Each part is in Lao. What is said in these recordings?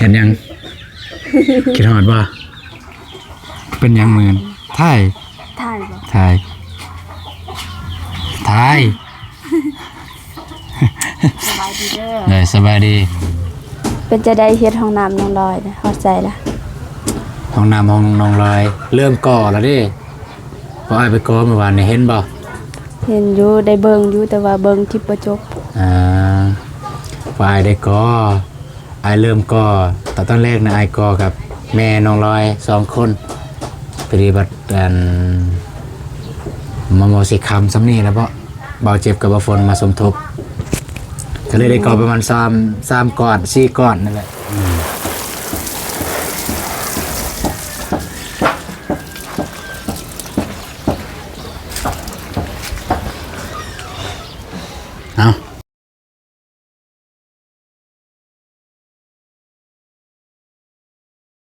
ເຮັດຫຍັງ? ຄິດຮອດບໍ່? ເປັນຫຍັງມື້? ຖ່າຍ ຖ່າຍບໍ່? ຖ່າຍ ຖ່າຍ. ສະບາຍດີເດີ. ເອີ ສະບາຍດີ. ເປັນຈັ່ງໃດເຮັດຫ້ອງນ້ຳນ້ອງລອຍນະ ຮອດໃສລະ? ຫ້ອງນ້ຳຂອງນ້ອງລອຍເລີ່ມກໍ່ແລ້ວເດ້. ພວກອ້າຍໄປກໍ່ມື້ວານນີ້ເຫັນບໍ່? ເຫັນຢູ່ ໄດ້ເບິ່ງຢູ່ ແຕ່ວ່າເບິ່ງຄລິບບໍ່ຈົບ. ອ່າ ພວກອ້າຍໄດ້ກໍ່ ອ້າຍເລີ່ມກໍ່ ຕອນ ຕອນແລກນະ ອ້າຍກໍ່ກັບແມ່ນ້ອງລອຍສອງຄົນ. ພໍດີບັດ ອັນ ມາມໍຊິຄ່ຳສ່ຳນີ້ແລ້ວເບາະ ບ່າວເຈັບກັບບ່າວຝົນມາສົມທົບ ກໍເລີຍໄດ້ກໍ່ປະມານສາມ ສາມກ້ອນ ສີ່ກ້ອນນັ້ນແຫຼະ. ເອົາ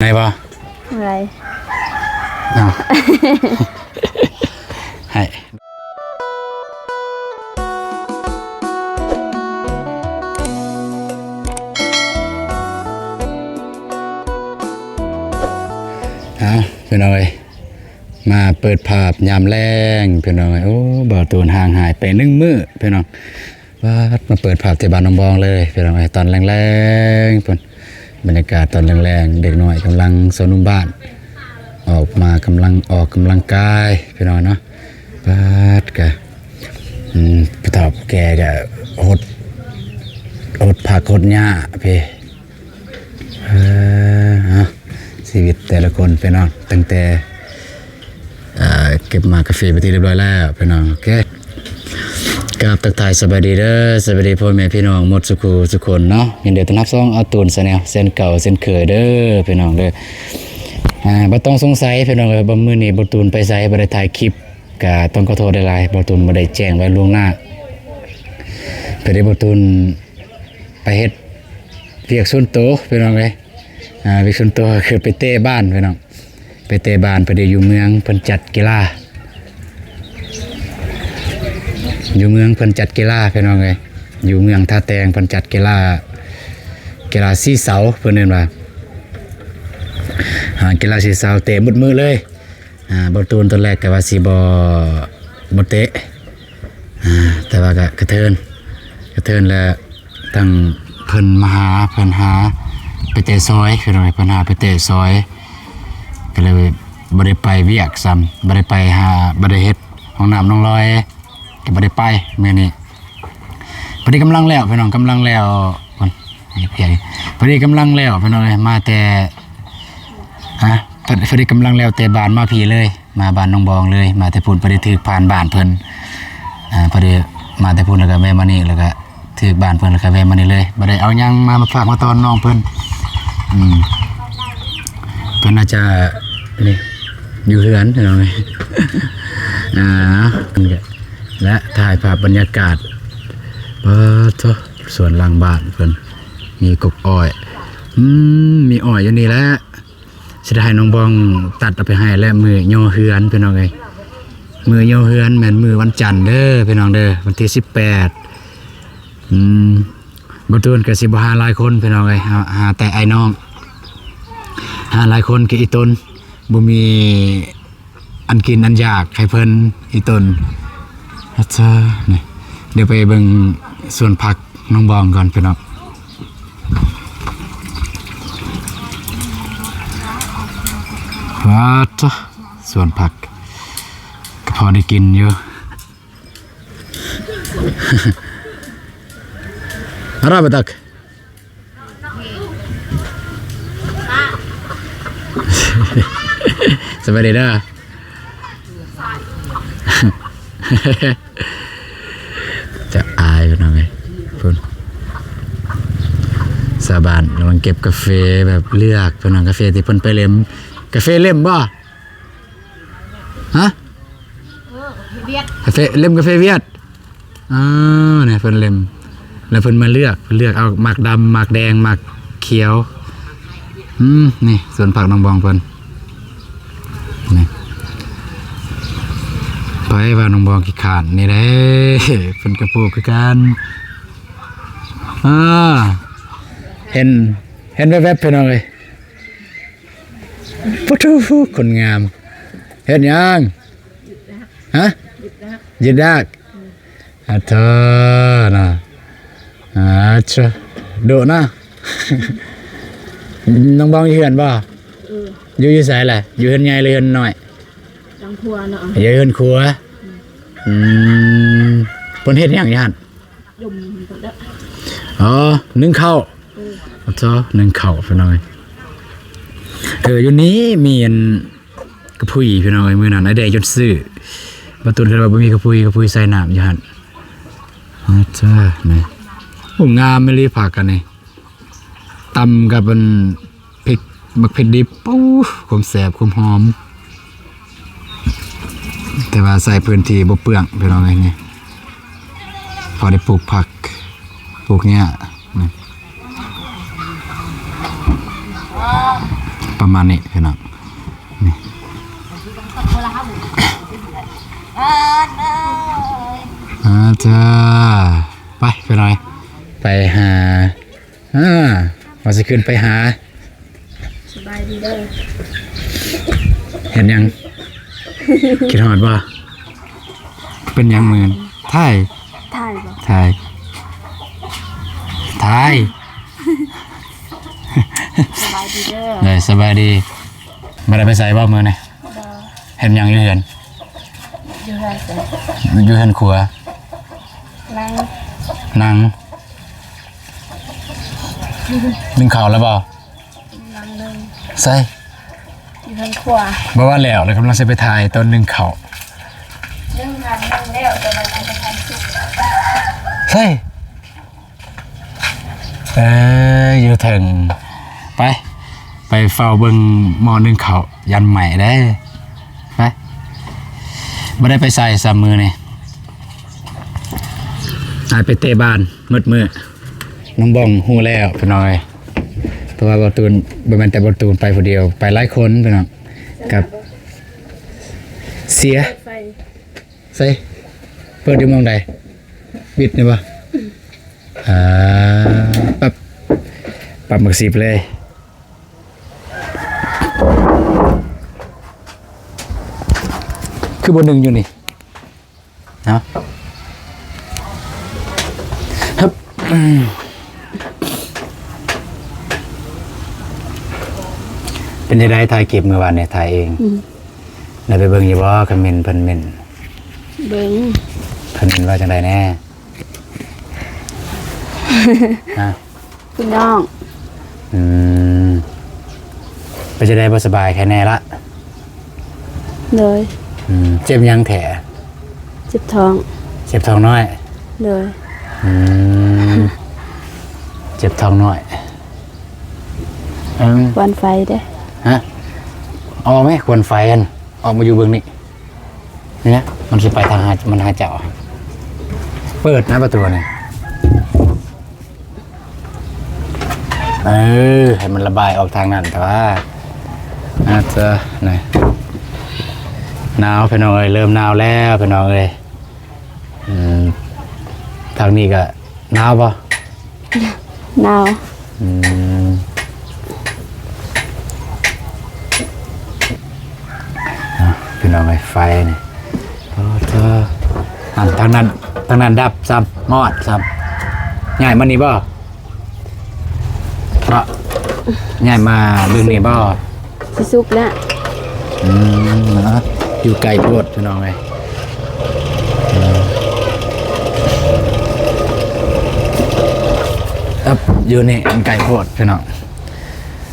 ໄດ້ບໍ່? ບໍ່ໄດ້. ເອົາ ໃຫ້ ເອົາ ພີ່ນ້ອງເອີຍ ມາເປີດພາບຍາມແລງ ພີ່ນ້ອງເອີຍ. ໂອ້ ບ່າວຕູນຫ່າງຫາຍໄປໜຶ່ງມື້ ພີ່ນ້ອງ. ປາດ ມາເປີດພາບທີ່ບ້ານໜອງບອງເລີຍ ພີ່ນ້ອງເອີຍ. ຕອນແລງໆ ພຸ້ນ ບັນຍາກາດຕອນແລງໆ ເດັກນ້ອຍກຳລັງ ຊາວໜຸ່ມບ້ານອອກມາກຳລັງ ອອກກຳລັງກາຍ ພີ່ນ້ອງເນາະ. ປາດ ກະ ອືມ ຜູ້ເຖົ້າຜູ້ແກ່ກະຫົດ ຫົດຜັກຫົດຫຍ້າເພ. ເອີ ເອົາ ຊີວິດແຕ່ລະຄົນ ພີ່ນ້ອງ ຕັ້ງແຕ່ ເກັບໝາກກາເຟເປັນທີ່ຮຽບຮ້ອຍແລ້ວ ພີ່ນ້ອງ. ໂອເຄ ກາບທັກທາຍສະບາຍດີເດີ ສະບາຍດີພໍ່ແມ່ພີ່ນ້ອງໝົດສູ່ຄູ່ສູ່ຄົນເນາະ. ຍິນດີຕ້ອນຮັບຊ່ອງອາຕູນແຊນແນວ ເຊັ່ນເກົ່າເຊັ່ນເຄີຍເດີ ພີ່ນ້ອງເດີ. ອ່າ ບໍ່ຕ້ອງສົງໄສ ພີ່ນ້ອງເອີຍ ວ່າມື້ນີ້ບ່າວຕູນໄປໃສ ບໍ່ໄດ້ຖ່າຍຄລິບ ກະຕ້ອງຂໍໂທດຫຼາຍໆ ບ່າວຕູນບໍ່ໄດ້ແຈ້ງໄວ້ລ່ວງໜ້າ. ພໍດີບ່າວຕູນໄປເຮັດວຽກສ່ວນໂຕ ພີ່ນ້ອງເອີຍ. ອ່າ ວຽກສ່ວນໂຕກໍຄືໄປເຕະບານ ພີ່ນ້ອງ ໄປເຕະບານ. ພໍດີຢູ່ເມືອງເພິ່ນຈັດກິລາ ຢູ່ເມືອງເພິ່ນຈັດກິລາ ພີ່ນ້ອງເອີຍ. ຢູ່ເມືອງທ່າແຕງເພິ່ນຈັດກິລາ ກິລາສີເສົາ ເພິ່ນເອີ້ນວ່າ ອ່າ ກິລາສີເສົາ ເຕະໝົດມື້ເລີຍ. ອ່າ ບ່າວຕູນຕອນແລກກໍວ່າຊິບໍ່ ບໍ່ເຕະ ອ່າ ແຕ່ວ່າກໍກະເທີນ ກະເທີນແລ້ວ ທາງເພິ່ນມາຫາ ເພິ່ນຫາໄປແຕ່ຊອຍ ພີ່ນ້ອງເອີຍ ເພິ່ນຫາໄປແຕ່ຊອຍ ກໍເລີຍບໍ່ໄດ້ໄປວຽກຊ້ຳ ບໍ່ໄດ້ໄປຫາ ບໍ່ໄດ້ເຮັດຫ້ອງນ້ຳນ້ອງລອຍ ກໍບໍ່ໄດ້ໄປມື້ນີ້. ພໍດີກຳລັງແລ້ວ ພີ່ນ້ອງ ກຳລັງແລ້ວ ເພິ່ນ ເຮັດວຽກ ພໍດີກຳລັງແລ້ວ ພີ່ນ້ອງເອີຍ ມາແຕ່ ຮະ ພໍດີກຳລັງແລ້ວແຕ່ບ້ານມາພີ້ເລີຍ ມາບ້ານໜອງບອງເລີຍ ມາແຕ່ພຸ້ນ ພໍດີຖືກຜ່ານບ້ານເພິ່ນ ອ່າ ພໍດີມາແຕ່ພຸ້ນ ແລ້ວກໍແວ່ມານີ້ ແລ້ວກໍຖືກບ້ານເພິ່ນ ແລ້ວກໍແວ່ມານີ້ເລີຍ. ບໍ່ໄດ້ເອົາຫຍັງມາ ມາຝາກມາຕ້ອນນ້ອງເພິ່ນ ອືມ ເພິ່ນອາດຈະ ນີ້ ຢູ່ເຮືອນ ພີ່ນ້ອງ ອ່າ ແລະ ຖ່າຍພາບບັນຍາກາດ ປາດໂທ້ ສວນຫຼັງບ້ານເພິ່ນ ມີກົກອ້ອຍ ອືມ ມີອ້ອຍຢູ່ນີ້ແຫຼະ. ຊິໄດ້ໃຫ້ນ້ອງບອງຕັດເອົາໄປໃຫ້ແຫຼະ ມື້ຍໍເຮືອນ ພີ່ນ້ອງເອີຍ. ມື້ຍໍເຮືອນແມ່ນມື້ວັນຈັນເດີ ພີ່ນ້ອງເດີ ວັນທີສິບແປດ. ອືມ ບໍ່ຕູນກໍຊິບໍ່ຫາຫຼາຍຄົນ ພີ່ນ້ອງເອີຍ ຫາ ຫາແຕ່ອ້າຍນ້ອງ ຫາຫຼາຍຄົນກໍອີ່ຕົນ ບໍ່ມີ ອັນກິນອັນຢາກໃຫ້ເພິ່ນອີ່ຕົນ. ອາຈາ ນີ້ ດຽວໄປເບິ່ງສວນຜັກນ້ອງບອງກ່ອນ ພີ່ນ້ອງ. ປາດໂທ້ ສວນຜັກກໍພໍໄດ້ກິນຢູ່. ຮາບະຕັກ ສະບາຍດີເດີ ຈະອາຍພີ່ນ້ອງເອີຍ. ພຸ້ນ ຊາວບ້ານກຳລັງເກັບກາເຟແບບເລືອກ ພີ່ນ້ອງ ກາເຟທີ່ເພິ່ນໄປເລັມ. ກາເຟເລັມບໍ່? ຮະ? ເອີ ກາເຟຫວຽດ ກາເຟ ເລັມກາເຟຫວຽດ. ອ່າ ນີ້ເພິ່ນເລັມ ແລ້ວເພິ່ນມາເລືອກ ເພິ່ນເລືອກເອົາໝາກດຳ ໝາກແດງ ໝາກຂຽວ. ອືມ ນີ້ສວນຜັກນ້ອງບອງເພິ່ນ ນີ້ ໃຜວ່ານ້ອງບອງຂີ້ຄ້ານ ນີ້ເດ້ ເພິ່ນກໍປູກຄືກັນ. ອ່າ ເຫັນ ເຫັນແວບໆ ພີ່ນ້ອງເອີຍ. ປະຕູ ຄົນງາມ ເຮັດຫຍັງ? ຮະ? ຢືດດາກ. ອາເທີເນາະ ອາເທີ ດຸເນາະ. ນ້ອງບອງຢູ່ເຮືອນບໍ່? ເອີ ຢູ່ ຢູ່ໃສລະ? ຢູ່ເຮືອນໃຫຍ່ຫຼືເຮືອນນ້ອຍ? ຫຼັງຄົວເນາະ ຢູ່ເຮືອນຄົວ. ອືມ ເພິ່ນເຮັດຫຍັງຢູ່ຫັ້ນ? ຍົມເພິ່ນເດີ. ອໍ ໜຶ້ງເຂົ້າ. ເອີ ອາເທີໜຶ້ງເຂົ້າ ພີ່ນ້ອງເອີຍ. ເອີ ຢູ່ນີ້ມີອັນ ກະພຸຍ ພີ່ນ້ອງເອີຍ. ມື້ນັ້ນອ້າຍແດງຈົນຊື້ ບ່າວຕູນເພິ່ນວ່າບໍ່ມີກະພຸຍ ກະພຸຍໃສ່ນ້ຳຢູ່ຫັ້ນ. ອາເທີ ນີ້ ໂອ້ ງາມອີ່ຫຼີຜັກອັນນີ້ ຕຳກັບອັນ ພິກ ໝາກພິກດິບ. ໂອ້ ຄວາມແຊບຄວາມຫອມ. ແຕ່ວ່າໃຊ້ພື້ນທີ່ບໍ່ເປືອງ ພີ່ນ້ອງເອີຍ. ນີ້ ພໍໄດ້ປູກຜັກ ປູກຫຍ້າ ນີ້ ປະມານນີ້ ພີ່ນ້ອງ. ນີ້ ອາເທີ ໄປ ພີ່ນ້ອງ ໄປຫາ ອາ ວ່າຊິຂຶ້ນໄປຫາ. ສະບາຍດີເດີ. ເຮັດຫຍັງ? ຄິດຮອດບໍ່? ເປັນຫຍັງມື້? ຖ່າຍ ຖ່າຍບໍ່? ຖ່າຍ ຖ່າຍ. ສະບາຍດີເດີ. ເດີ ສະບາຍດີ. ບໍ່ໄດ້ໄປໃສບໍ່ມື້ນີ້? ບໍ່. ເຮັດຫຍັງຢູ່ເຮືອນ? ຢູ່ເຮືອນ ຢູ່ເຮືອນຄົວ. ນັ່ງ ນັ່ງ ໜຶ້ງເຂົ້າແລ້ວບໍ່? ນັ່ງໜຶ້ງ. ໃສ? ຢູ່ເຮືອນຄົວ. ບໍ່ວ່າແລ້ວ ແລ້ວກຳລັງຊິໄປຖ່າຍຕອນໜຶ້ງເຂົ້າ. ໜຶ້ງ ໜຶ້ງແລ້ວ ແຕ່ວ່າຍັງບໍ່ທັນສຸກ. ໃສ? ເອີ ຢູ່ເທິງ. ໄປ ໄປເຝົ້າເບິ່ງໝໍ້ໜຶ້ງເຂົ້າ ຢ້ານໄໝ້ເດ້. ໄປ ບໍ່ໄດ້ໄປໃສຊ້ຳມື້ນີ້ ຫາຍໄປເຕະບານໝົດມື້. ນ້ອງບອງຮູ້ແລ້ວ ພີ່ນ້ອງເອີຍ. ເພາະວ່າບ່າວຕູນ ບໍ່ແມ່ນແຕ່ບ່າວຕູນໄປຜູ້ດຽວ ໄປຫຼາຍຄົນ ພີ່ນ້ອງ. ກັບເສຍ ໃສ ເປີດຢູ່ໝ່ອງໃດ? ບິດນີ້ບໍ່? ອ່າ ປັບ ປັບໝາກສິບເລີຍ. ຄືບໍ່ໜຶ່ງຢູ່ນີ້ເນາະ? ເປັນຈັ່ງໃດ? ຖ່າຍຄລິບມື້ວານນີ້ ຖ່າຍເອງ. ອືມ ໄດ້ໄປເບິ່ງຢູ່ບໍ່? ຄອມເມັນເພິ່ນເມັນ ເບິ່ງ ເພິ່ນເມັນວ່າຈັ່ງໃດແດ່? ຮະ? ພີ່ນ້ອງ. ອືມ ເປັນຈັ່ງໃດ? ບໍ່ສະບາຍ ໄຄແນ່ລະ? ໂດຍ. ອືມ ເຈັບຫຍັງແທ້? ເຈັບທ້ອງ. ເຈັບທ້ອງນ້ອຍ? ໂດຍ. ອືມ ເຈັບທ້ອງນ້ອຍ. ອືມ ຄວັນໄຟເດ້. ຮະ? ອອກໄໝ? ຄວັນໄຟຫັ້ນ ອອກມາຢູ່ເບື້ອງນີ້. ນີ້ນະ ມັນຊິໄປທາງຫາ ມັນຫາເຈົ້າ. ເປີດນະປະຕູນີ້. ເອີ ໃຫ້ມັນລະບາຍອອກທາງນັ້ນແຕ່ວ່າ. ອາດຈະນະ ໜາວພີ່ນ້ອງເອີຍ ເລີ່ມໜາວແລ້ວພີ່ນ້ອງເອີຍ. ອືມ ທາງນີ້ກະໜາວບໍ່? ໜາວ. ອືມ ອ່ະ ພີ່ນ້ອງເອີຍ ໄຟນີ້ ໂອ້ໂທ ອັນທາງນັ້ນ ທາງນັ້ນດັບຊ້ຳ ມອດຊ້ຳ. ຍ້າຍມານີ້ບໍ່? ເນາະ ຍ້າຍມາເບິ່ງນີ້ບໍ່? ຊິສຸກແລ້ວ. ອືມ ເນາະ ຢູ່ໄກໂພດພີ່ນ້ອງເອີຍ. ອືມ ຢູ່ນີ້ມັນໄກໂພດພີ່ນ້ອງ.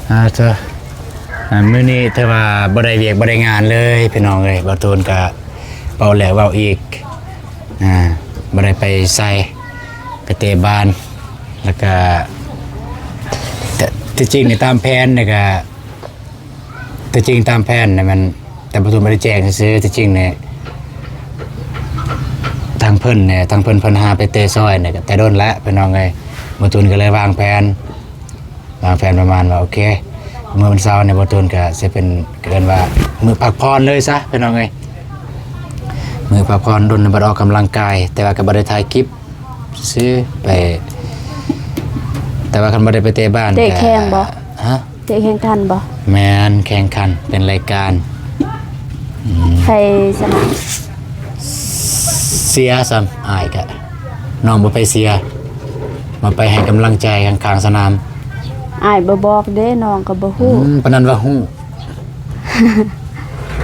ອ່າ ເຈົ້າ ອ່າ ມື້ນີ້ຖືວ່າບໍ່ໄດ້ວຽກບໍ່ໄດ້ງານເລີຍພີ່ນ້ອງເອີຍ. ບ່າວຕູນກະເວົ້າແລ້ວເວົ້າອີກ ອ່າ ບໍ່ໄດ້ໄປໃສ ໄປເຕະບານ ແລ້ວກະ ແຕ່ທີ່ຈິງນີ້ຕາມແຜນນີ້ກະ ທີ່ຈິງຕາມແຜນນີ້ແມ່ນ ແຕ່ບ່າວຕູນບໍ່ໄດ້ແຈ້ງຊື່ໆ. ທີ່ຈິງນີ້ທາງເພິ່ນນີ້ ທາງເພິ່ນ ເພິ່ນຫາໄປເຕະຊອຍນີ້ກະແຕ່ດົນແລ້ວພີ່ນ້ອງເອີຍ. ບ່າວຕູນກະເລີຍວາງແຜນ ວາງແຜນປະມານວ່າ ໂອເຄ ມື້ວັນເສົານີ້ບ່າວຕູນກະຊິເປັນ ເອີ້ນວ່າມື້ພັກຜ່ອນເລີຍຊະພີ່ນ້ອງເອີຍ. ມື້ພັກຜ່ອນດົນບັດອອກກຳລັງກາຍ ແຕ່ວ່າກະບໍ່ໄດ້ຖ່າຍຄລິບ ຊື້ໄປ ຕ່ວ່າຄັນບໍ່ໄດ້ໄປເຕະບານ ເຕະແຂ່ງບໍ່? ກະ ຮະ? ເຕະແຂ່ງຂັນບໍ່? ແມ່ນ ແຂ່ງຂັນເປັນລາຍການ. ອືມ ໃຜຊະນະ? ເຊຍຊ້ຳ ອ້າຍກະ ນ້ອງບໍ່ໄປເຊຍ ມາໄປໃຫ້ກຳລັງໃຈຂ້າງໆສະໜາມ. ອ້າຍບໍ່ບອກເດ້ ນ້ອງກໍບໍ່ຮູ້. ອືມ ປານນັ້ນວ່າຮູ້.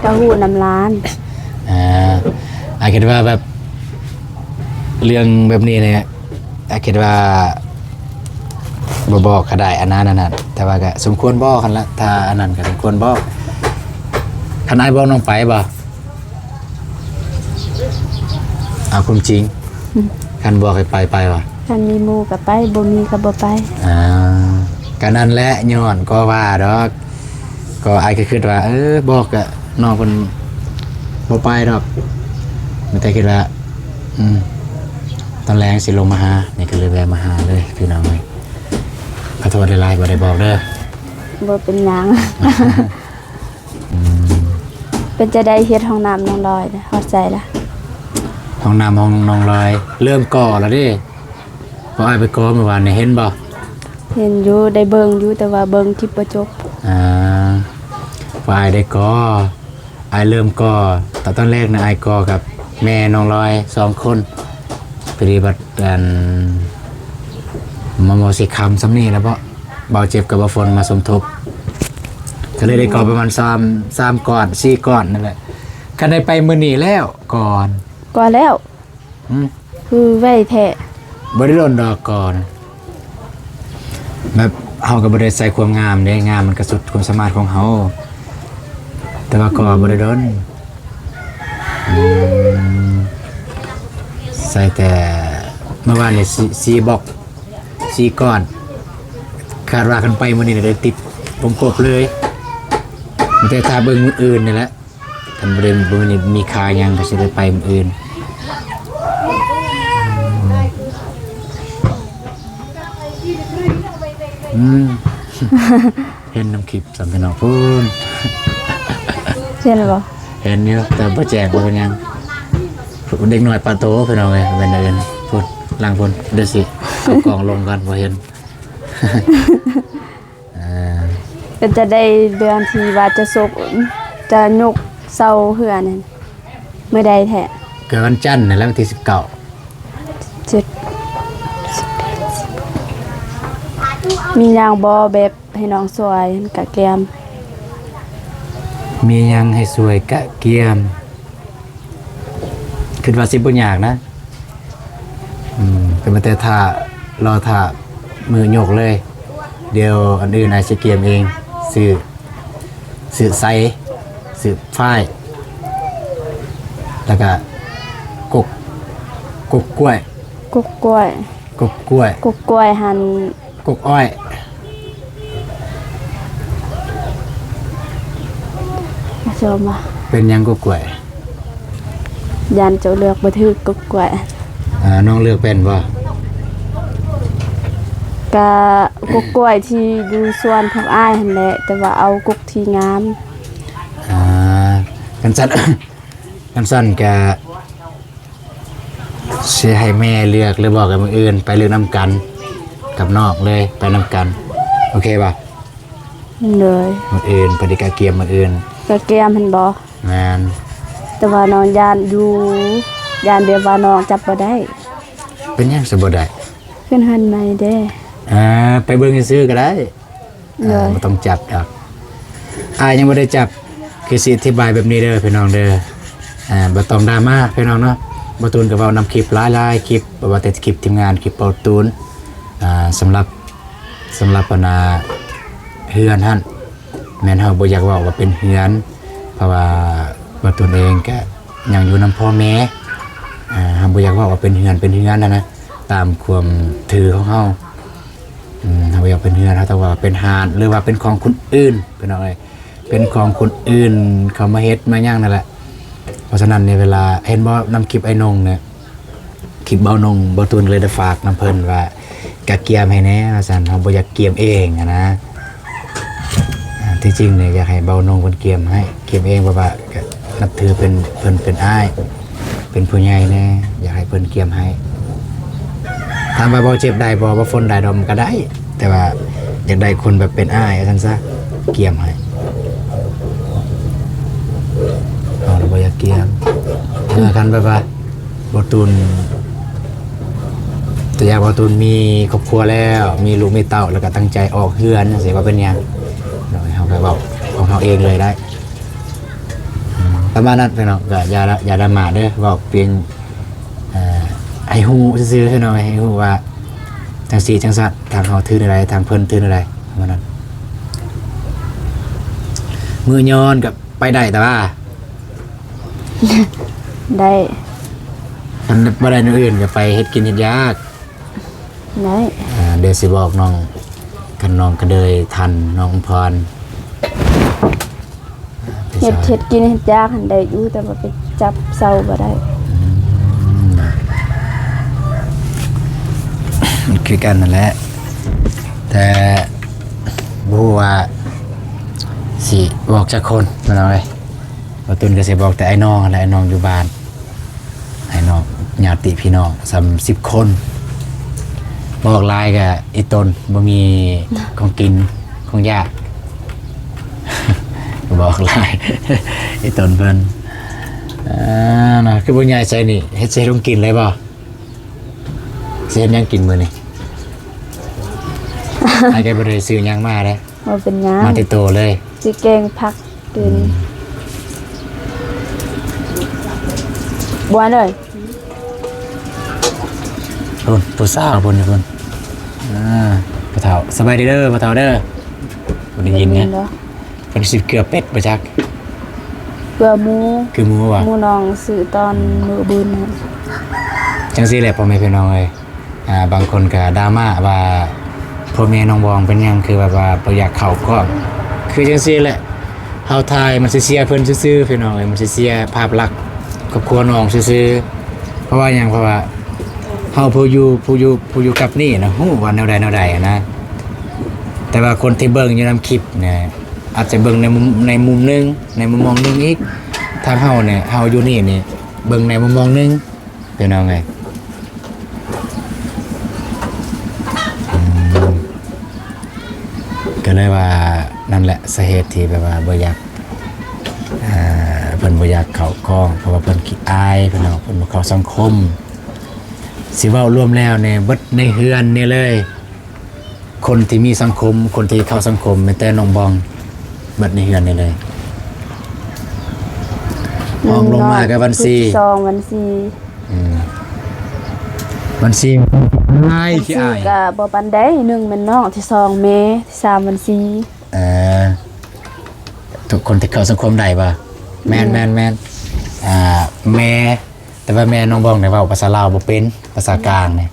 ກໍຮູ້ນຳຫຼານ. ອ່າ ອ້າຍຄິດວ່າແບບ ເລື່ອງແບບນີ້ນີ້ ອ້າຍຄິດວ່າບໍ່ບອກກໍໄດ້ ອັນນັ້ນ ອັນນັ້ນ ແຕ່ວ່າກໍສົມຄວນບອກຫັ້ນລະ. ຖ້າອັນນັ້ນກໍສົມຄວນບອກ. ຄັນອ້າຍບອກນ້ອງໄປບໍ່? ເອົາຄວາມຈິງ. ອືມ ຄັນບອກໃຫ້ໄປ ໄປບໍ່? ຄັນມີໝູ່ກໍໄປ ບໍ່ມີກໍບໍ່ໄປ. ອ່າ ກໍນັ້ນແຫຼະ ຍ້ອນກໍວ່າດອກ ກໍອ້າຍກໍຄິດວ່າ ເອີ ບອກກະນ້ອງເພິ່ນບໍ່ໄປດອກ ມີແຕ່ຄິດວ່າ ອືມ ຕອນແລງຊິລົງມາຫາ ນີ້ກໍເລີຍແວະມາຫາເລີຍ ພີ່ນ້ອງເອີຍ. ຂໍໂທດຫຼາຍໆ ບໍ່ໄດ້ບອກເດີ. ບໍ່ເປັນຫຍັງ. ອືມ ເປັນຈັ່ງໃດເຮັດຫ້ອງນ້ຳນ້ອງລອຍ ຮອດໃສລະ? ຫ້ອງນ້ຳຫ້ອງນ້ອງລອຍ ເລີ່ມກໍ່ແລ້ວເດ້. ພວກອ້າຍໄປກໍ່ມື້ວານນີ້ ເຫັນບໍ່? ເຫັນຢູ່ ໄດ້ເບິ່ງຢູ່ ແຕ່ວ່າເບິ່ງຄລິບບໍ່ຈົບ. ອ່າ ພວກອ້າຍໄດ້ກໍ່ ອ້າຍເລີ່ມກໍ່. ຕອນ ຕອນແລກນະ ອ້າຍກໍ່ກັບແມ່ນ້ອງລອຍສອງຄົນ. ພໍດີບັດ ອັນ ມາ ມາຊິຄ່ຳສ່ຳນີ້ລະເບາະ ບ່າວເຈັບກັບບ່າວຝົນມາສົມທົບ ກໍເລີຍໄດ້ກໍ່ປະມານສາມ ສາມກ້ອນ ສີ່ກ້ອນນັ້ນແຫຼະ. ຄັນໄດ້ໄປມື້ນີ້ແລ້ວກ່ອນ ກ່ອນແລ້ວ. ອືມ ຄືໄວແທ້. ບໍ່ໄດ້ດົນດອກກໍນະ ແບບເຮົາກໍບໍ່ໄດ້ໃສ່ຄວາມງາມເດ້ ງາມມັນກໍສຸດຄວາມສາມາດຂອງເຮົາ ແຕ່ວ່າກໍບໍ່ໄດ້ດົນ. ອືມ ໃສ່ແຕ່ເມື່ອວານນີ້ ສີ່ ສີ່ບັອກ ສີ່ກ້ອນ. ຄາດວ່າຄັນໄປມື້ນີ້ໄດ້ຕິດວົງກົບເລີຍ ມີແຕ່ຖ້າເບິ່ງມື້ອື່ນນີ້ແຫຼະ. ຄັນບໍ່ໄດ້ ບໍ່ມີ ມີຄ່າຫຍັງກໍຊິໄດ້ໄປມື້ອື່ນ. ອືມ ເຫັນນຳຄລິບຊ້ຳພີ່ນ້ອງພຸ້ນ. ເຫັນບໍ່? ເຫັນຢູ່ ແຕ່ບໍ່ແຈ້ງ ບໍ່ເປັນຫຍັງ. ເດັກນ້ອຍປາໂຕພີ່ນ້ອງເອີຍ ແມ່ນອື່ນພຸ້ນ ຫຼັງພຸ້ນ. ດຽວຊິເອົາກ້ອງລົງກ່ອນ ບໍ່ເຫັນ. ອ່າ ເປັນຈັ່ງໃດເລື່ອງທີ່ວ່າຈະສົກ ຈະຍົກເສົາເຮືອນນັ້ນ ມື້ໃດແທ້? ກໍວັນຈັນນັ້ນແຫຼະ ວັນທີສິບເກົ້າ. ເຈັດ ສິບແປດ ສິບເກົ້າ ມີຫຍັງບໍ່ແບບໃຫ້ນ້ອງຊ່ວຍກະກຽມ? ມີຫຍັງໃຫ້ຊ່ວຍກະກຽມ? ຄິດວ່າຊິບໍ່ຍາກນະ. ອືມ ກໍມີແຕ່ຖ້າ ລໍຖ້າມື້ຍົກເລີຍ. ດຽວອັນອື່ນອ້າຍຊິກຽມເອງ. ຊື້ ຊື້ໄຊ ຊື້ຝ້າຍ ແລ້ວກະກົກ ກົກກ້ວຍ ກົກກ້ວຍ ກົກກ້ວຍ ກົກກ້ວຍຫັ້ນ ກົກອ້ອຍ. ເປັນຫຍັງກົກກ້ວຍ? ຢ້ານເຈົ້າເລືອກບໍ່ຖືກກົກກ້ວຍ. ອ່າ ນ້ອງເລືອກເປັນບໍ່? ກະກົກກ້ວຍທີ່ຢູ່ສວນພວກອ້າຍຫັ້ນແຫຼະ ແຕ່ວ່າເອົາກົກທີ່ງາມ. ອ່າ ຄັນຊັ້ນ ຄັນຊັ້ນກະ ຊິໃຫ້ແມ່ເລືອກ ຫຼືບອກໃຫ້ມື້ອື່ນໄປເລືອກນຳກັນກັບນ້ອງເລີຍ ໄປນຳກັນ ໂອເຄບໍ່? ໂດຍ. ມື້ອື່ນ ເພິ່ນຊິກະກຽມມື້ອື່ນ ກະກຽມຫັ້ນບໍ່? ແມ່ນ. ແຕ່ວ່ານ້ອງຢ້ານຢູ່ ຢ້ານແບບວ່ານ້ອງຈັບບໍ່ໄດ້. ເປັນຫຍັງຊິບໍ່ໄດ້? ຂຶ້ນເຮືອນໃໝ່ເດ້. ເອີ ໄປເບິ່ງຊື່ໆກໍໄດ້. ໂດຍ. ເອີ ບໍ່ຕ້ອງຈັບດອກ ອ້າຍຍັງບໍ່ໄດ້ຈັບ. ຄືຊິອະທິບາຍແບບນີ້ເດີພີ່ນ້ອງເດີ ອ່າ ບໍ່ຕ້ອງດຣາມາພີ່ນ້ອງເນາະ. ບ່າວຕູນກໍເວົ້ານຳຄລິບຫຼາຍໆຄລິບ ບໍ່ວ່າແຕ່ຄລິບທີມງານ ຄລິບບ່າວຕູນ ອ່າ ສຳລັບ ສຳລັບອັນນ່າເຮືອນຫັ້ນ ແມ່ນເຮົາບໍ່ຢາກເວົ້າວ່າເປັນເຮືອນ ເພາະວ່າບ່າວຕູນເອງກໍຍັງຢູ່ນຳພໍ່ແມ່ ອ່າ ເຮົາບໍ່ຢາກເວົ້າວ່າເປັນເຮືອນ ເປັນເຮືອນຫັ້ນນະ ຕາມຄວາມຖືຂອງເຮົາ. ອືມ ເຮົາບໍ່ຢາກເປັນເຮືອນ ເຮົາຕ້ອງວ່າເປັນຮ້ານ ຫຼືວ່າເປັນຂອງຄົນອື່ນ ພີ່ນ້ອງເອີຍ ເປັນຂອງຄົນອື່ນເຂົາມາເຮັດມາຫຍັງນັ້ນແຫຼະ. ເພາະສະນັ້ນໃນເວລາ ເຫັນບໍ່ ນຳຄລິບອ້າຍນົງເນຍ ຄລິບບ່າວນົງ ບ່າວຕູນເລີຍໄດ້ຝາກນຳເພິ່ນວ່າ ກະກຽມໃຫ້ແດ່ວ່າຊັ້ນ ເຮົາບໍ່ຢາກກຽມເອງຫັ້ນນະ. ອ່າ ທີ່ຈິງນີ້ຢາກໃຫ້ບ່າວນົງເພິ່ນກຽມໃຫ້ ກຽມເອງ ເພາະວ່າກໍນັບຖືເປັນ ເພິ່ນເປັນອ້າຍ ເປັນຜູ້ໃຫຍ່ແດ່ ຢາກໃຫ້ເພິ່ນກຽມໃຫ້. ຖາມວ່າບ່າວເຈັບໄດ້ບໍ່? ບ່າວຝົນໄດ້ດອກ ມັນກໍໄດ້ ແຕ່ວ່າຢາກໄດ້ຄົນແບບເປັນອ້າຍວ່າຊັ້ນຊະ ກຽມໃຫ້. ເຮົາບໍ່ຢາກກຽມ. ເອີ ຄັນແບບວ່າບໍ່ຕູນ ຕົວຢ່າງວ່າຕູນມີຄອບຄົວແລ້ວ ມີລູກມີເຕົ້າ ແລ້ວກໍຕັ້ງໃຈອອກເຮືອນຈັ່ງຊີ້ ວ່າເປັນຫຍັງ ເຮົາກໍເວົ້າຂອງເຮົາເອງເລີຍໄດ້. ປະມານນັ້ນພີ່ນ້ອງ ກໍຢ່າ ຢ່າດຣາມາເດີ ເວົ້າພຽງ ເອີ ໃຫ້ຮູ້ຊື່ໆ ພີ່ນ້ອງ ໃຫ້ຮູ້ວ່າຈັ່ງຊີ້ຈັ່ງຊັ້ນ ທາງເຮົາຖືແນວໃດ ທາງເພິ່ນຖືແນວໃດ ປະມານນັ້ນ. ມື້ຍ້ອນກໍໄປໄດ້ ແຕ່ວ່າ ໄດ້ ຄັນບໍ່ໄດ້ແນວອື່ນກໍໄປເຮັດກິນເຮັດຢາກ. ໄດ້ ອ່າ ດຽວຊິບອກນ້ອງ ຄັນນ້ອງກະເດີຍທັນ ນ້ອງອຳພອນ ເຮັດ ເຮັດກິນເຮັດຢາກຫັ້ນໄດ້ຢູ່ ແຕ່ວ່າໄປຈັບເຊົາບໍ່ໄດ້. ອືມ ມັນຄືກັນນັ້ນແຫຼະ ແຕ່ບໍ່ຮູ້ວ່າຊິບອກຈັກຄົນ ພີ່ນ້ອງເອີຍ. ບໍ່ຕຸນກໍຊິບອກແຕ່ອ້າຍນ້ອງຫັ້ນແຫຼະ ອ້າຍນ້ອງຢູ່ບ້ານ ອ້າຍນ້ອງ ຍາດຕິພີ່ນ້ອງສ່ຳສິບຄົນ. ບອກຫຼາຍກໍອີ່ຕົນ ບໍ່ມີຂອງກິນຂອງຢາກ ບອກຫຼາຍ ອີ່ຕົນເພິ່ນ. ອ່າ ນະ ຄືບໍ່ຍ້າຍໃສ່ນີ້ ເຮັດ ຊິເຮັດຂອງກິນເລີຍບໍ່? ຊິເຮັດຫຍັງກິນມື້ນີ້? ອ້າຍກໍບໍ່ໄດ້ຊື້ຫຍັງມາເດ້. ບໍ່ເປັນຫຍັງ ມາແຕ່ໂຕເລີຍ ຊິແກງຜັກກິນ. ອືມ ບວນເອີຍ ພຸ້ນ ຜູ້ສາວພຸ້ນຢູ່ພຸ້ນ. ອ່າ ພໍ່ເຖົ້າ ສະບາຍດີເດີພໍ່ເຖົ້າເດີ. ບໍ່ໄດ້ຍິນນະ ໄດ້ຍິນບໍ່? ເພິ່ນຊິເກືອເປັດບໍ່ຈັກ ເກືອໝູ ຄືໝູຫວາ? ໝູນ້ອງຊື້ຕອນມື້ບຸນຫັ້ນ. ຈັ່ງຊີ້ແຫຼະ ພໍ່ແມ່ພີ່ນ້ອງເອີຍ. ອ່າ ບາງຄົນກໍດຣາມາວ່າພໍ່ແມ່ນ້ອງບອງເປັນຫຍັງຄືແບບວ່າບໍ່ຢາກເຂົ້າກ້ອງ ຄືຈັ່ງຊີ້ແຫຼະ. ເຮົາຖ່າຍມັນຊິເສຍເພິ່ນຊື່ໆ ພີ່ນ້ອງເອີຍ ມັນຊິເສຍພາບລັກຄອບຄົວນ້ອງຊື່ໆ. ເພາະວ່າຫຍັງ? ເພາະວ່າເຮົາຜູ້ຢູ່ ຜູ້ຢູ່ ຜູ້ຢູ່ກັບນີ້ນະ ຮູ້ວ່າແນວໃດແນວໃດນະ ແຕ່ວ່າຄົນທີ່ເບິ່ງຢູ່ນຳຄລິບນະ ອາດຈະເບິ່ງໃນມຸມ ໃນມຸມໜຶ່ງ ໃນມຸມມອງໜຶ່ງອີກ. ທາງເຮົານີ້ ເຮົາຢູ່ນີ້ນີ້ ເບິ່ງໃນມຸມມອງໜຶ່ງ ພີ່ນ້ອງເອີຍ. ອືມ ກໍເລີຍວ່າ ນັ້ນແຫຼະ ສາເຫດທີ່ແບບວ່າບໍ່ຢາກ ເອີ ເພິ່ນບໍ່ຢາກເຂົ້າກ້ອງ ເພາະວ່າເພິ່ນຂີ້ອາຍ ເພິ່ນວ່າເພິ່ນບໍ່ເຂົ້າສັງຄົມ. ຊິເວົ້າລວມແລ້ວນີ້ ເບິດໃນເຮືອນນີ້ເລີຍ ຄົນທີ່ມີສັງຄົມ ຄົນທີ່ເຂົ້າສັງຄົມ ແມ່ນແຕ່ນ້ອງບອງ ເບິດໃນເຮືອນນີ້ເລີຍ. ຮອງລົງມາກໍວັນຊີ ສອງວັນຊີ. ອືມ ວັນຊີອາຍ ວັນຊີ ຂີ້ອາຍ ກໍບໍ່ປານໃດ ໜຶ່ງແມ່ນນ້ອງ ທີສອງແມ່ ທີສາມວັນຊີ. ເອີ ທຸກຄົນທີ່ເຂົ້າສັງຄົມໄດ້ບໍ່? ແມ່ນ ແມ່ນ ແມ່ນ ແມ່ນ ອ່າ ແມ່ ແຕ່ວ່າແມ່ນ້ອງບອງນີ້ເວົ້າພາສາລາວບໍ່ເປັນ ພາສາກາງນີ້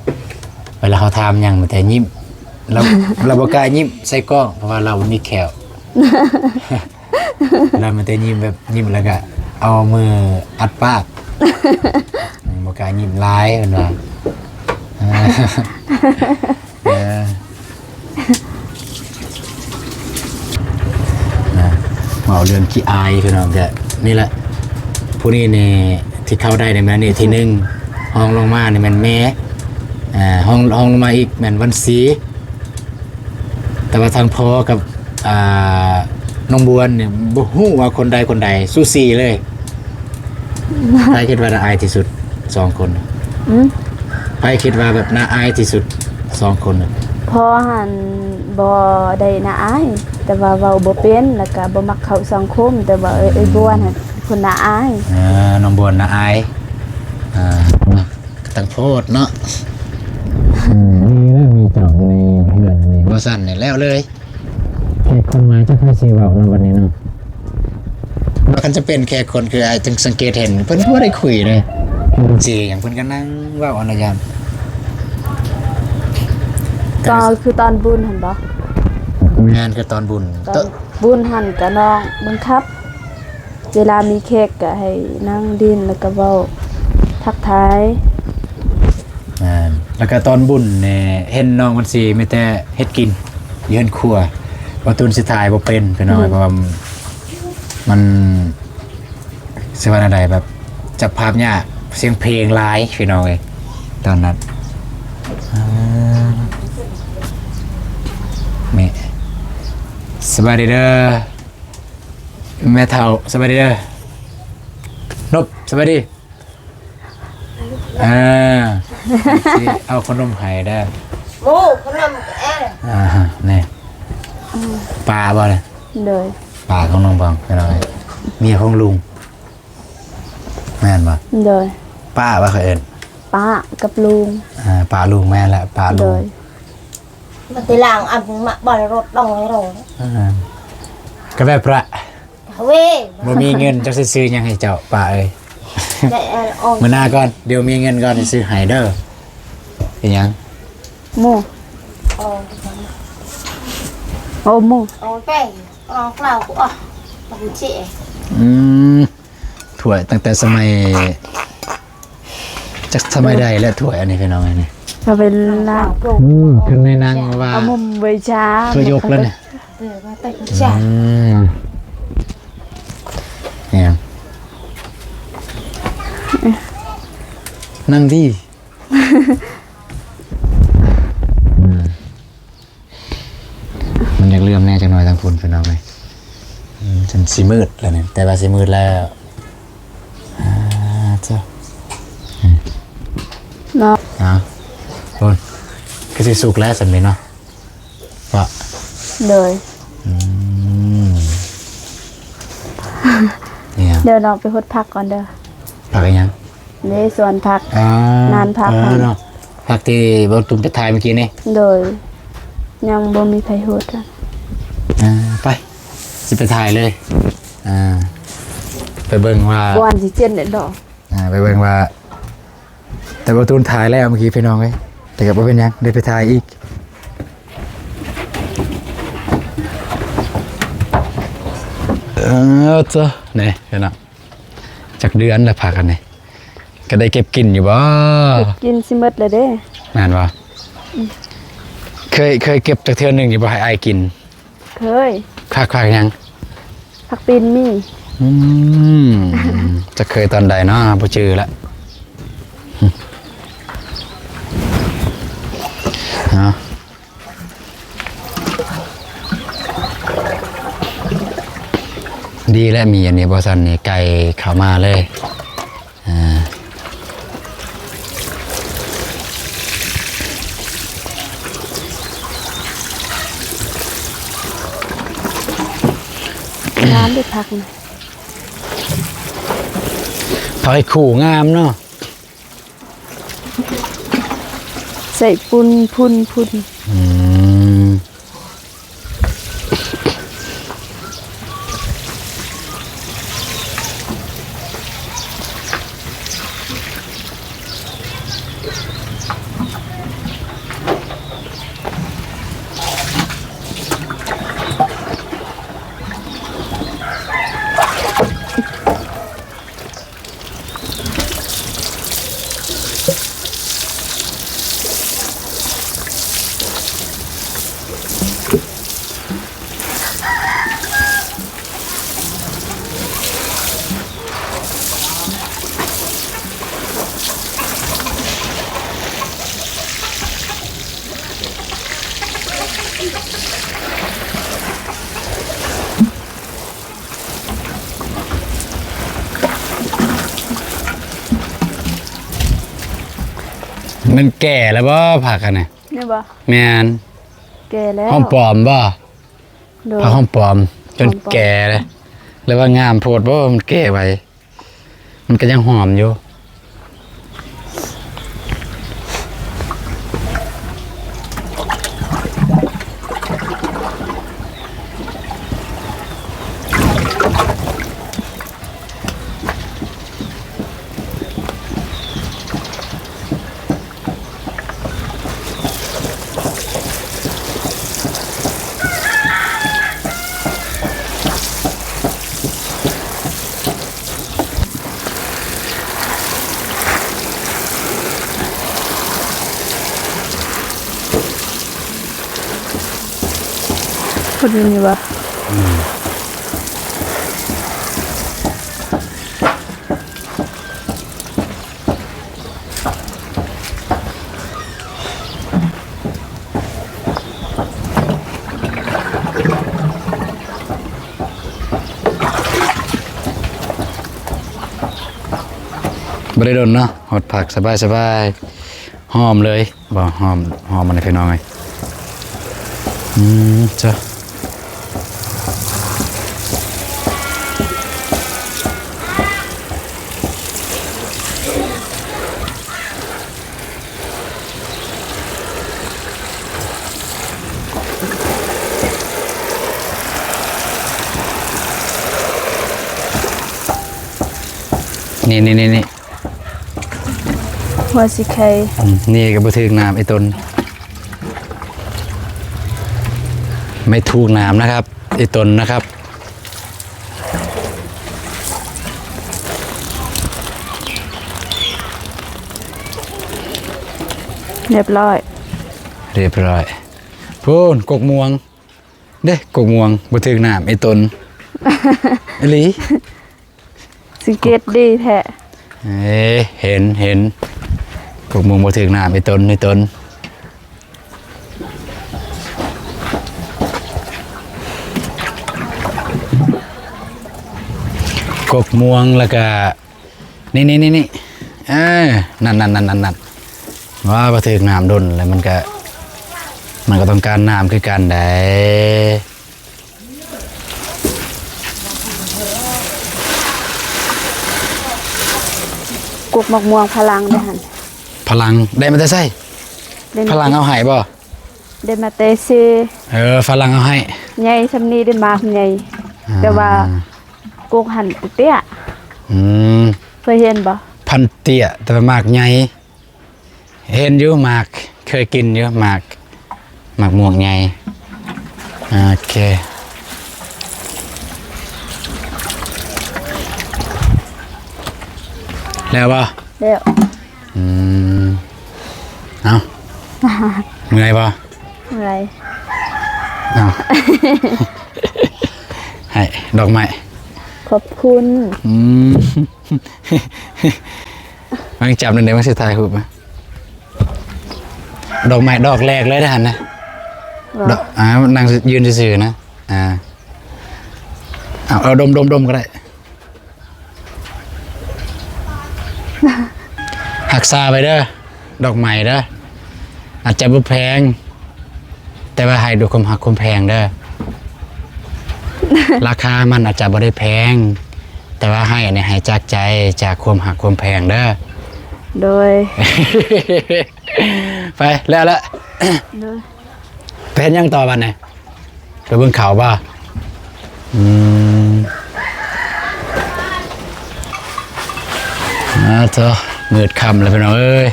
ເວລາເຮົາຖາມຫຍັງມີແຕ່ຍິ້ມ. ລາວ ລາວບໍ່ກ້າຍິ້ມໃສ່ກ້ອງ ເພາະວ່າລາວບໍ່ມີແຂ້ວ. ລາວມີແຕ່ຍິ້ມແບບ ຍິ້ມແລ້ວກະເອົາມືອັດປາກ ບໍ່ກ້າຍິ້ມຫຼາຍເພິ່ນວ່າ. ເອີ ນະ ເວົ້າເລື່ອງຂີ້ອາຍພີ່ນ້ອງ ກະນີ້ແຫຼະ ຜູ້ນີ້ນີ້ທີ່ເຂົ້າໄດ້ໃນມື້ນີ້ທີໜຶ່ງ ຮອງລົງມານີ້ແມ່ນແມ່ ຮອງ ຮອງລົງມາອີກແມ່ນວັນຊີ. ແຕ່ວ່າທັງພໍ່ກັບ ອ່າ ນ້ອງບວນນີ້ບໍ່ຮູ້ວ່າຄົນໃດຄົນໃດ ສູສີເລີຍ. ໃຜຄິດວ່າໜ້າອາຍທີ່ສຸດສອງຄົນ? ອືມ ໃຜຄິດວ່າແບບໜ້າອາຍທີ່ສຸດສອງຄົນ? ພໍ່ຫັ້ນບໍ່ໄດ້ໜ້າອາຍ ແຕ່ວ່າເວົ້າບໍ່ເປັນ ແລ້ວກະບໍ່ມັກເຂົ້າສັງຄົມ ແຕ່ວ່າເອື້ອຍ ອືມ ເອື້ອຍບວນຫັ້ນຄົນໜ້າອາຍ. ອ່າ ນ້ອງບວນໜ້າອາຍ. ອ່າ ກໍຕັ້ງໂພດເນາະ. ອືມ ມີແລ້ວ ມີເຈົ້າຢູ່ໃນເຮືອນນີ້ ບໍ່ຊັ້ນນີ້ແລ້ວເລີຍ. ແຂກຄົນມາ ຈັກໃຜຊິເວົ້າເນາະບັດນີ້ເນາະ. ວ່າຄັນຈະເປັນແຂກຄົນ ຄືອ້າຍຈຶ່ງສັງເກດເຫັນ ເພິ່ນບໍ່ໄດ້ຄຸຍເດ້ ຊິຫຍັງ ເພິ່ນກໍນັ່ງເວົ້າອັນລະຢ່າງ. ກໍຄືຕອນບຸນຫັ້ນບໍ່? ແມ່ນ ຄືຕອນບຸນ ຕອນບຸນຫັ້ນກໍນ້ອງບັງຄັບ ເວລາມີແຂກກໍໃຫ້ນັ່ງດິ້ນ ແລ້ວກໍເວົ້າທັກທາຍ. ແມ່ນ ແລ້ວກໍຕອນບຸນນີ້ເຫັນນ້ອງມັນຊິມີແຕ່ເຮັດກິນຢູ່ເຮືອນຄົວ ວ່າຕູນຊິຖ່າຍບໍ່ເປັນ ພີ່ນ້ອງ ອືມ ເພາະວ່າມັນ ຊິວ່າແນວໃດ ແບບຈັບພາບຍາກ ສຽງເພງຫຼາຍ ພີ່ນ້ອງເອີຍ ຕອນນັ້ນ. ອ່າ ສະບາຍດີເດີ ແມ່ເຖົ້າ ສະບາຍດີເດີ ນົບ ສະບາຍດີ. ອ່າ ຊິເອົາຂະໜົມໃຫ້ເດີ ໝູ ຂະໜົມແອ ອ່າ ນີ້ ອືມ ປາບໍ່ນີ້? ໂດຍ ປາຂອງນ້ອງບອງ ພີ່ນ້ອງເອີຍ ເມຍຂອງລຸງ ແມ່ນບໍ່? ໂດຍ ປ້າວ່າເຂົາເອີ້ນ ປ້າກັບລຸງ ອ່າ ປ້າລຸງ ແມ່ນແຫຼະ ປ້າລຸງ ໂດຍ ມາແຕ່ຫຼັງອັນມາບ່ອນລົດດອງໂຣ ອ່າ ກະແບບປະ ເວ ບໍ່ມີເງິນ ຈັກຊິຊື້ຫຍັງໃຫ້ເຈົ້າ ປ້າເອີຍ ໄດ້ອັນອອກ ມື້ໜ້າກ່ອນ ດຽວມີເງິນກ່ອນຊິຊື້ໃຫ້ເດີ ເປັນຫຍັງ? ໝູ ໂອ ໝູ ໂອເປ ອອກເຫຼົ້າ ອອກ ອອກເຈ ອືມ ຖ້ວຍຕັ້ງແຕ່ສະໄໝ ຈັກສະໄໝໃດແລ້ວຖ້ວຍອັນນີ້ ພີ່ນ້ອງເອີຍ ນີ້ ກະເປັນລາວ ອືມ ຄືໃນໜັງວ່າ ເອົາມຸມໄວ້ຊາ ຖ້ວຍຍົກແລ້ວນີ້ ເອີ ວ່າແຕ່ ອືມ ນີ້ ນັ່ງດີ ອືມ ມັນຢາກເຫຼື້ອມແດ່ຈັກໜ້ອຍທາງພຸ້ນ ພີ່ນ້ອງເອີຍ ອືມ ຈົນຊິມືດແລ້ວນີ້ ແຕ່ວ່າຊິມືດແລ້ວ ອ່າ ເຈົ້າ ອືມ ເນາະ ເອົາ ພຸ້ນ ຄືຊິສຸກແລ້ວສ່ຳນີ້ເນາະ ວ່າ ໂດຍ ອືມ ນີ້ ດຽວນ້ອງໄປຫົດຜັກກ່ອນເດີ ຜັກອີຫຍັງ? ເດ້ ສວນຜັກ ອ່າ ນານຜັກ ເອີ ຫັ້ນ ເນາະ ຜັກທີ່ບໍ່ຕຸ້ມໄປຖ່າຍມື້ກີ້ນີ້ ໂດຍ ຍັງບໍ່ມີໃຜຫົດ ອ່າ ໄປ ຊິໄປຖ່າຍເລີຍ ອ່າ ໄປເບິ່ງວ່າ ກວນຊິເຈັນແດດດອກ ອ່າ ໄປເບິ່ງວ່າ ແຕ່ບໍ່ຕູນຖ່າຍແລ້ວເມື່ອກີ້ພີ່ນ້ອງເອີຍ ແຕ່ກໍບໍ່ເປັນຫຍັງ ໄດ້ໄປຖ່າຍອີກ ເອີ ເຈົ້າ ນີ້ພີ່ນ້ອງ ຈັກເດືອນລະຜັກອັນນີ້ ກໍໄດ້ເກັບກິນຢູ່ບໍ່? ເກັບກິນຊິໝົດແລ້ວເດ້ ແມ່ນບໍ່? ອືມ ເຄີຍ ເຄີຍເກັບຈັກເທື່ອໜຶ່ງຢູ່ບໍ່ ໃຫ້ອ້າຍກິນ? ເຄີຍ ຜັກ ຜັກຫຍັງ? ຜັກຕີນໝີ. ອືມ ຈັກເຄີຍຕອນໃດເນາະ ບໍ່ຈື່ລະ ເນາະ. ດີແລ້ວມີອັນນີ້ ບໍ່ຊັ້ນນີ້ໄກ່ເຂົ້າມາເລີຍ. ອ່າ ງາມເດ້ຜັກນີ້ ຜັກເຫັດຂູງາມເນາະ. ໃສ່ປຸ້ນພຸ້ນ ພຸ້ນ ອືມ. ມັນແກ່ແລ້ວບໍ່ ຜັກອັນນີ້? ນີ້ບໍ່? ແມ່ນ ແກ່ແລ້ວ. ຫອມປ້ອມບໍ່? ໂດຍ ຜັກຫອມປ້ອມ ຈົນແກ່ແລ້ວ ຫຼືວ່າງາມໂພດບໍ່? ມັນແກ່ໄວ. ມັນກໍຍັງຫອມຢູ່. ເພິ່ນຢູ່ນີ້ວະ? ອືມ. ເ ບໍ່ໄດ້ດົນເນາະ ຮອດຜັກສະບາຍໆ ຫອມເລີຍ. ບໍ່ ຫອມ ຫອມມັນພີ່ນ້ອງເອີຍ. ອືມ ຈ້ະ ນີ້ໆໆໆ ຫົວສີໄຄ ອືມ ນີ້ກໍບໍ່ຖືກນ້ຳອີ່ຕົນ ໄມ່ຖືກນ້ຳນະຄັບ ອີ່ຕົນນະຄັບ. ຮຽບຮ້ອຍ ຮຽບຮ້ອຍ. ພຸ້ນ ກົກມ່ວງເດ້ ກົກມ່ວງບໍ່ຖືກນ້ຳອີ່ຕົນ ອີ່ຫຼີ. ສັງເກດດີແທ້. ເອີ ເຫັນ ເຫັນ ກົກມ່ວງບໍ່ຖືກນ້ຳ ອີ່ຕົນ ອີ່ຕົນ. ກົກມ່ວງ ແລ້ວກະ ນີ້ໆໆໆ ເອີ ນັ້ນໆໆໆ ວ່າບໍ່ຖືກນ້ຳດົນ ແລ້ວມັນກະ ມັນກໍຕ້ອງການນ້ຳຄືກັນໃດ. ກົກໝາກມ່ວງຝຣັ່ງເດ້ຫັ້ນ. ຝຣັ່ງໄດ້ມາແຕ່ໃສ? ຝຣັ່ງເອົາໃຫ້ບໍ່? ໄດ້ມາແຕ່ເຊ. ເອີ ຝຣັ່ງເອົາໃຫ້. ໃຫຍ່ຊ່ຳນີ້ໄດ້ໝາກໃຫຍ່ ອ່າ ແຕ່ວ່າກົກຫັ້ນເຕ້ຍ. ອືມ ເຄີຍເຫັນບໍ່? ພັນເຕ້ຍ ແຕ່ວ່າໝາກໃຫຍ່. ເຫັນຢູ່ ໝາກ ເຄີຍກິນຢູ່ ໝາກ ໝາກມ່ວງໃຫຍ່. ໂອເຄ ແລ້ວບໍ່? ແລ້ວ. ອືມ ເອົ້າ ເມື່ອຍບໍ່? ເມື່ອຍ. ເອົ້າ ໃຫ້ດອກໄມ້. ຂອບຄຸນ. ອືມ ມັນຈັບນັ້ນເດ້ ມັນຊິຖ່າຍຮູບ. ດອກໄມ້ດອກແລກເລີຍເດ້ຫັ້ນນະ. ດອກ ອ່າ ນັ່ງຢືນຊື່ໆນະ. ອ່າ ເອົາ ເອົາ ດົມໆໆກໍໄດ້. ຮັກສາໄວ້ເດີ ດອກໄມ້ເດີ. ອາດຈະບໍ່ແພງ ແຕ່ວ່າໃຫ້ດ້ວຍຄວາມຮັກຄວາມແພງເດີ. ລາຄາມັນອາດຈະບໍ່ໄດ້ແພງ ແຕ່ວ່າໃຫ້ນີ້ໃຫ້ຈາກໃຈ ຈາກຄວາມຮັກຄວາມແພງເດີ. ໂດຍ. ໄປ ແລ້ວລະ. ໂດຍ. ໄປເຮັດຫຍັງຕໍ່ບັດນີ້? ໄປເບິ່ງເຂົາບໍ່? ອືມ ອ່າ ໂທ້ ມືດຄ່ຳແລ້ວພີ່ນ້ອງເອີຍ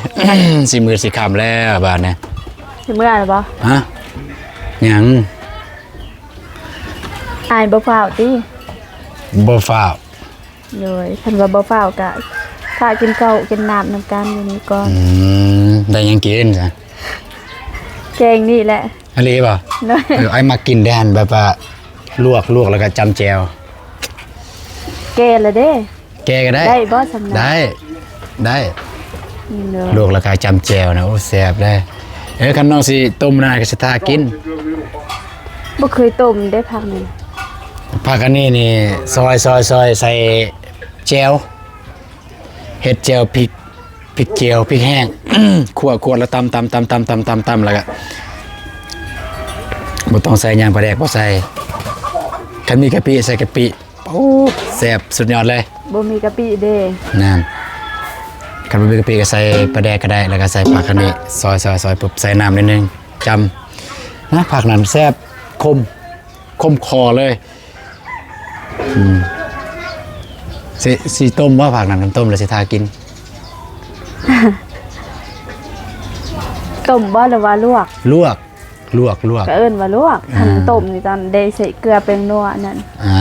ຊິມືດຊິຄ່ຳແລ້ວບາດນີ້. ຊິເມືອແລ້ວບໍ່? ຮະ? ຫຍັງ? ອ້າຍບໍ່ຟ້າວຕິ? ບໍ່ຟ້າວ. ໂດຍ ຄັນວ່າບໍ່ຟ້າວກະຖ້າກິນເຂົ້າກິນນ້ຳນຳກັນຢູ່ນີ້ກ່ອນ. ອືມ ໄດ້ຫຍັງກິນຊະ? ແກງນີ້ແຫຼະ. ອີ່ຫຼີບໍ່? ໂດຍ. ເອີ ອ້າຍມັກກິນແດ່ຫັ້ນ ແບບວ່າລວກ ລວກແລ້ວກໍຈ້ຳແຈ່ວ. ແກ່ລະເດ້. ແກ່ກໍໄດ້. ໄດ້ບໍ່ຊ່ຳນັ້ນ? ໄດ້ ໄດ້. ໂດຍ. ລວກແລ້ວກໍຈ້ຳແຈ່ວນະ ໂອ້ ແຊບເດ້. ເອີ ຄັນນ້ອງຊິຕົ້ມນັ້ນກໍຊິຖ້າກິນ. ບໍ່ເຄີຍຕົ້ມເດ້ຜັກນີ້. ຜັກອັນນີ້ນີ້ ຊອຍ ຊອຍ ຊອຍ ໃສ່ແຈ່ວ ເຮັດແຈ່ວພິກ ພິກຈຽວ ພິກແຫ້ງ ຂົ້ວ ຂົ້ວແລ້ວຕຳ ຕຳ ຕຳ ແລ້ວກະບໍ່ຕ້ອງໃສ່ຫຍັງ ປາແດກບໍ່ໃສ່. ຄັນມີກະປິໃສ່ກະປິ. ໂອ້ ແຊບສຸດຍອດເລີຍ. ບໍ່ມີກະປິເດ້. ນັ້ນ ຄັນບໍ່ມີກະປິກໍໃສ່ປາແດກກໍໄດ້ ແລ້ວກໍໃສ່ຜັກອັນນີ້ ຊອຍ ຊອຍ ຊອຍປຸບ ໃສ່ນ້ຳໜ້ອຍໜຶ່ງ ຈ້ຳນະ. ຜັກນັ້ນແຊບ ຂົມ ຂົມຄໍເລີຍ. ອືມ ຊິ ຊິຕົ້ມບໍ່ ຜັກນັ້ນ ຄັນຕົ້ມແລ້ວຊິຖ້າກິນ. ຕົ້ມບໍ່ ຫຼືວ່າລວກ? ລວກ ລວກ ລວກ ກໍເອີ້ນວ່າລວກ. ອ່າ ຄັນຕົ້ມນີ້ຕ້ອງໄດ້ໃສ່ເກືອແປ້ງນົວນັ້ນ. ອ່າ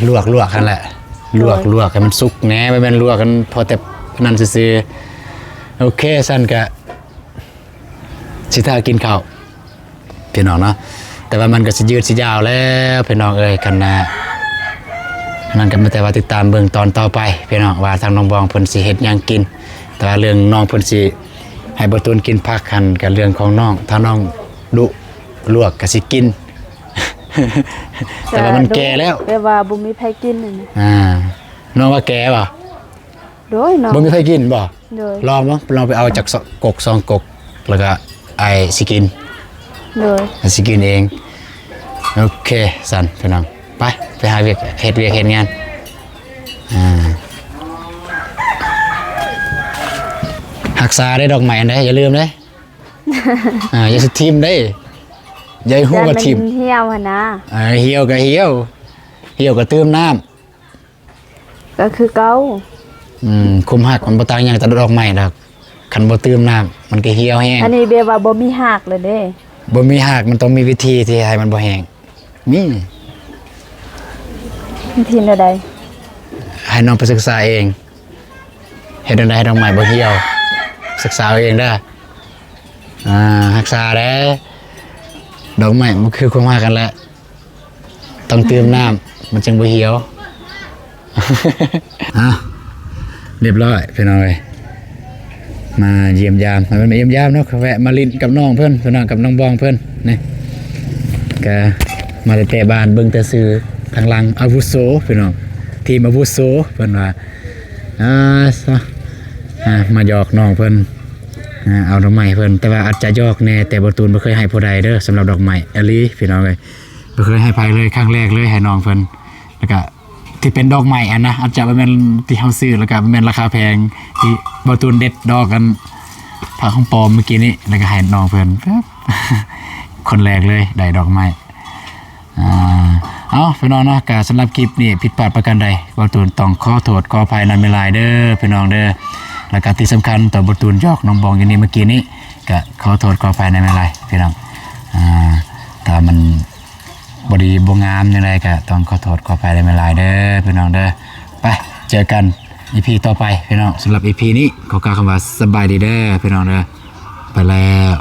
ລວກ ລວກຫັ້ນແຫຼະ. ໂດຍ. ລວກ ລວກໃຫ້ມັນສຸກແດ່ ບໍ່ແມ່ນລວກກັນພໍແຕ່ນັ້ນຊື່ໆ. ໂອເຄ ຊັ້ນກະຊິຖ້າກິນເຂົ້າ ພີ່ນ້ອງເນາະ. ແຕ່ວ່າມັນກໍຊິຍືດຊິຍາວແລ້ວ ພີ່ນ້ອງເອີຍ. ຄັນນະ ນັ້ນກໍມີແຕ່ວ່າຕິດຕາມເບິ່ງຕອນຕໍ່ໄປ ພີ່ນ້ອງ ວ່າທາງນ້ອງບອງເພິ່ນຊິເຮັດຫຍັງກິນ. ແຕ່ວ່າເລື່ອງນ້ອງເພິ່ນຊິໃຫ້ບໍ່ຕູນກິນຜັກຫັ້ນ ກໍເລື່ອງຂອງນ້ອງ. ຖ້ານ້ອງດຸ ລວກກໍຊິກິນ ແຕ່ວ່າມັນແກ່ແລ້ວ ແບບວ່າບໍ່ມີໃຜກິນ. ອ່າ ນ້ອງວ່າແກ່ບໍ່? ໂດຍ ນ້ອງ ບໍ່ມີໃຜກິນບໍ່? ໂດຍ ລອງເບິ່ງ ລອງໄປເອົາຈັກ ສ- ກົກສອງກົກ ແລ້ວກໍອ້າຍຊິກິນ. ໂດຍ ອ້າຍຊິກິນເອງ. ໂອເຄ ຊັ້ນພີ່ນ້ອງ ໄປ ໄປຫາວຽກ ເຮັດວຽກເຮັດງານ. ອ່າ ຮັກສາເດ້ດອກໄມ້ອັນໃດ ຢ່າລືມເດ້. ອ່າ ຢ່າຊິຖິ້ມເດ້ ຢ່າໃຫ້ຮູ້ວ່າຖິ້ມ ຢ້ານມັນຫ່ຽວຫັ້ນນະ. ອ່າ ຫ່ຽວກໍຫ່ຽວ ຫ່ຽວກໍຕື່ມນ້ຳ ກໍຄືເກົ່າ. ອືມ ຄວາມຮັກມັນບໍ່ຕ່າງຫຍັງແຕ່ດອກໄມ້ດອກ ຄັນບໍ່ຕື່ມນ້ຳມັນກໍຫ່ຽວແຮງ. ອັນນີ້ແບບວ່າບໍ່ມີຮາກແລ້ວເດ້. ບໍ່ມີຮາກ ມັນຕ້ອງມີວິທີທີ່ໃຫ້ມັນບໍ່ແຫ້ງ. ມີ ວິທີແນວໃດ? ໃຫ້ນ້ອງໄປສຶກສາເອງ ເຮັດແນວໃດໃຫ້ດອກໄມ້ບໍ່ຫ່ຽວ ສຶກສາເອົາເອງເດີ. ອ່າ ຮັກສາເດ້ ດອກໄມ້ມັນຄືຄວາມຮັກຫັ້ນແຫຼະ ຕ້ອງຕື່ມນ້ຳ ມັນຈຶ່ງບໍ່ຫ່ຽວ. ອ່ະ ຮຽບຮ້ອຍພີ່ນ້ອງເອີຍ ມາຢ້ຽມຢາມ ມາຢ້ຽມຢາມເນາະ ແວະມາຫຼິ້ນກັບນ້ອງເພິ່ນ ພີ່ນ້ອງ ກັບນ້ອງບອງເພິ່ນນີ້ ກະມາແຕ່ແຕ່ບ້ານ ເບິ່ງແຕ່ຊື່ ທາງຫຼັງອາວຸໂສພີ່ນ້ອງ ທີມອາວຸໂສເພິ່ນວ່າ. ອ່າ ຊະ ອ່າ ມາຢອກນ້ອງເພິ່ນ ອ່າ ເອົາດອກໄມ້ເພິ່ນ ແຕ່ວ່າອາດຈະຢອກແດ່ ແຕ່ບໍ່ຕູນບໍ່ເຄີຍໃຫ້ຜູ້ໃດເດີ ສຳລັບດອກໄມ້ອີ່ຫຼີພີ່ນ້ອງເອີຍ ບໍ່ເຄີຍໃຫ້ໃຜເລີຍ ຄັ້ງແລກເລີຍໃຫ້ນ້ອງເພິ່ນ ແລ້ວກະ ທີ່ເປັນດອກໄມ້ຫັ້ນນະ ອາດຈະບໍ່ແມ່ນທີ່ເຮົາຊື້ ແລ້ວກະບໍ່ແມ່ນລາຄາແພງ ທີ່ບ່າວຕູນເດັດດອກອັນ ຜ້າຂອງປອມມື້ກີ້ນີ້ ແລ້ວກະໃຫ້ນ້ອງເພິ່ນ ຄົນແລກເລີຍໄດ້ດອກໄມ້. ອ່າ ເອົາ ພີ່ນ້ອງເນາະ ກະສຳລັບຄລິບນີ້ຜິດພາດປະການໃດ ບ່າວຕູນຕ້ອງຂໍໂທດຂໍອະໄພນຳຫຼາຍໆເດີພີ່ນ້ອງເດີ ແລ້ວກະທີ່ສຳຄັນຕອນບ່າວຕູນຢອກນ້ອງບອງຢູ່ນີ້ມື້ກີ້ນີ້ ກະຂໍໂທດຂໍອະໄພນຳຫຼາຍໆ ພີ່ນ້ອງ ອ່າ ຖ້າມັນ ບໍ່ດີບໍ່ງາມຈັ່ງໃດກໍຕ້ອງຂໍໂທດຂໍອະໄພຫຼາຍໆເດີພີ່ນ້ອງເດີ. ໄປ ເຈີກັນອີພີຕໍ່ໄປພີ່ນ້ອງ. ສຳລັບອີພີນີ້ຂໍກ່າວຄຳວ່າສະບາຍດີເດີພີ່ນ້ອງເດີ. ໄປແລ້ວ.